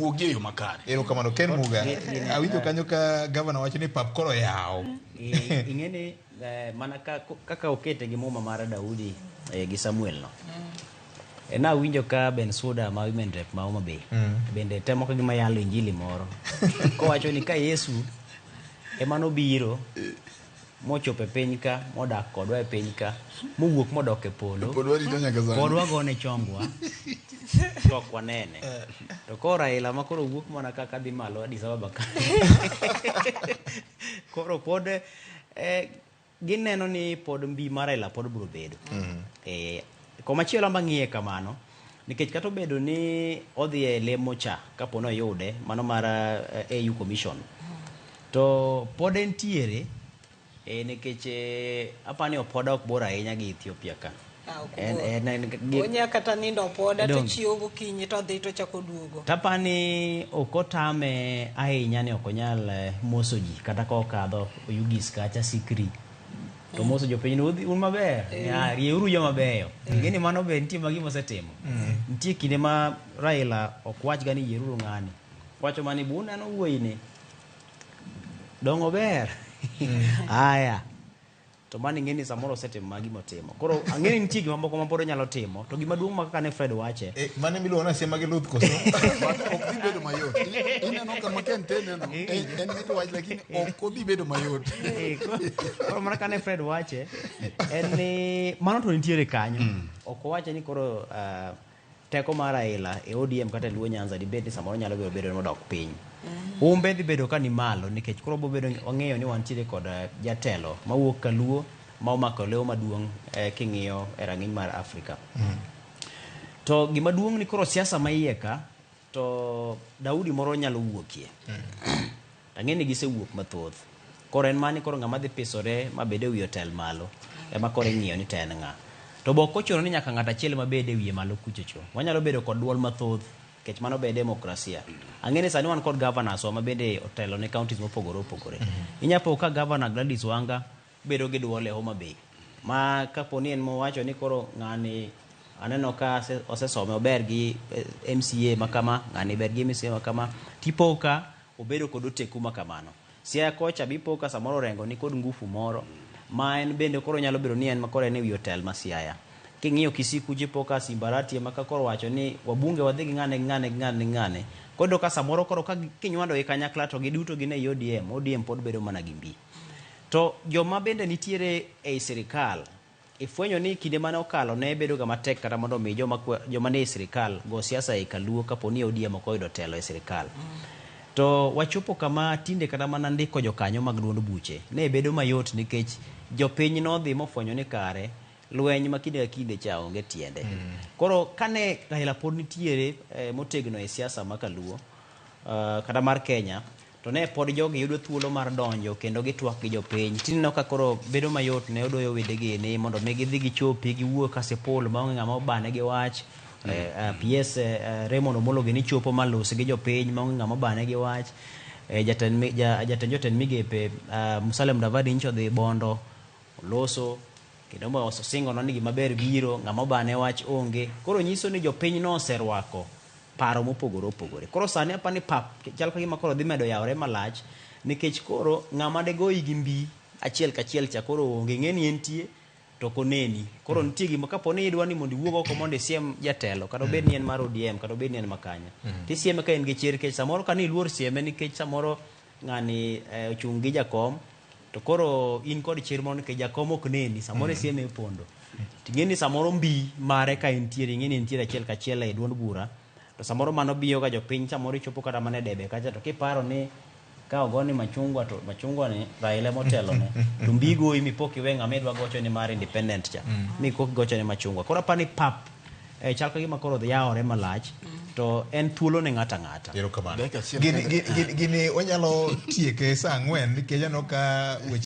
Owuogi e yo makare. Erokamano Ken Muga. Awinjo kanyo ka gavana wacho ni pap koro yaw. Ing'e ni mana kaka okete gi muma mar Daudi gi Samuel no. Nawinjo ka Bensuda ma women rep ma Homa Bay bende temo ka gima yalo injili moro kowacho ni ka Yesu ema nobiro mochopo e piny ka modak kodwa e piny ka mowuok modok e polo Pod warito nyaka sani. pod wagone chongwa to ok wanene to koro Raila ma koro wuok mana kaka dhi malo Addis Ababa ka koro pod gineno ni pod mbi mar Raila pod biro bedo. Komachielo amba ng'iye kamano nikech kata obedo ni odhi e lemo cha kapo ni oyude mano mar AU Commission to pod entiere nikech apani opoda ok bor ahinya gi Ethiopia ka. Ah, ok bor. Onya kata nindo opoda to chiewo gokinyi to dhi to chako duogo. Tapani ok otame ahinya ni ok onyal moso ji kata ka okadho Oyugis kacha Sikri to moso jopiny ni un maber ya rieuru joma beyo. Ing'e ni mano be nitie ma gima osetimo. Nitie kinde ma Raila ok wach ga ni yieruru ng'ani. Wacho mana ni bu uneno wuoyi ni dongo ber. Aya. To mano ing'e ni samoro osetimo ma gima otimo. Koro ang'e ni nitie gima moko ma pod onyalo timo. To gima duong' ma kaka ne Fred wache. Mano miluongo ni asiema gi luth koso? Ok dhi bedo mayot. Ineno kama Ken tene no, en mit wach lakini ok odhi bedo mayot. Koro mana kane Fred wache, en ni mano to nitiere kanyo. Ok owache ni koro teko mar Raila e ODM kata e Luo Nyanza dibed ni samoro nyalo bedo modok piny. Umbe dhi bedo ka ni malo nikech koro bobedo wang'eyo ni wantiere kod jatelo mawuok Kaluo ma omako lewo maduong' king'iyo e rang'iny mar Afrika. To gima duong' ni koro siasa ma iye ka to Daudi moro nyalo wuokie. Ang'e ni gisewuok mathoth. Koro en mani koro ng'ama dhi pisore mabed e wi otel malo ema koro ing'iyo ni to en ng'a. To be ok ochuno ni nyaka ng'ato achiel mabed e wiye malo kuchocho. Wanyalo bedo kod duol mathoth nikech mano be demokrasia. Ang'e ni sani wan kod governors wa ma bende otelo ne counties mopogore opogore. Inya po ka governor Gladys Wanga bedo gi duol e Homa Bay ma kapo ni en mowacho ni koro ng'ani aneno ka osesome ober gi MCA ma kama, ng'ani ber gi MCA ma kama, tipo ka obedo kod oteku ma kamano. Siaya kocha bipo ka samoro Orengo ni kod ngufu moro ma en bende koro nyalo bedo ni en ma koro en e wi hotel ma Siaya. King'iyo Kisii kucho ipo ka Simbarati ema ka koro wacho ni wabunge wadhi gi ng'ane gi ng'ane gi ng'ane gi ng'ane. Koro ka samoro koro ka kinywando gi kanyakla to giduto gin ei ODM, ODM pod bedo mana gi mbi. To joma bende nitiere ei sirikal ifwenyo ni kinde mane okalo ne bedo ga matek kata mondo mi joma nie sirikal go siasa ei Kaluo kapo ni ODM ok oyudo telo e sirikal. To wachopo kama tinde kata mana ndiko jokanyo mag duond buche ne bedo mayot nikech jopiny nodhi mofwenyo ni kare lweny ma kinde ka kinde cha onge tiende. Koro kane Raila pod nitiere motegno e siasa ma Kaluo kata mar Kenya to ne pod jogi yudo thuolo mar donjo kendo gitwak gi jopiny. Tineno ka koro bedo mayot ne odoyo wedegi ni mondo mi gidhi gichopi giwuo Kasipul maonge ng'ama obane gi wach. PS Raymond Omolo gi ni chopo malos gi jopiny maonge ng'ama obane gi wach. Jatend jotend migepe Musalia Mudavadi nyicho dhi Bondo oloso kendo osingo ni gima ber biro ng'ama obane wach onge. Koro nyiso ni jopiny noserwako paro mopogore opogore. Koro sani apani pap chal ka gima koro dhi medo yawore malach nikech koro ng'ama degoyi gi mbi achiel kachiel cha koro onge ing'e ni entie to ok oneni. Koro nitie gima kapo ni idwa ni mondo iwuog oko mondo isiem jatelo kata obed ni en mar ODM kata obed ni en makanye. Tisieme ka en gi chir nikech samoro ka ni iluor sieme nikech samoro ng'ani ochung' gi jakom to koro in kod chir moro nikech jakom ok neni samoro isieme e pondo. Ting'e ni samoro mbi mare ka entiere ing'e ni entiere achiel kachiel e duond bura to samoro mano biyo ga jopiny samoro ichopo kata mana e debe kacha to kiparo ni ka ogoni machungwa to machungwa ni Raila motelo ne to mbi goyi mipok iwe ng'ama idwa gocho ni mar independent cha mikok gocho ni machungwa. Koro apani pap chal ka gima koro yawore malach to en thuolo ne ng'ato ang'ata. Erokamano. Gini wanyalo tieke saa 4 nikech aneno ka weche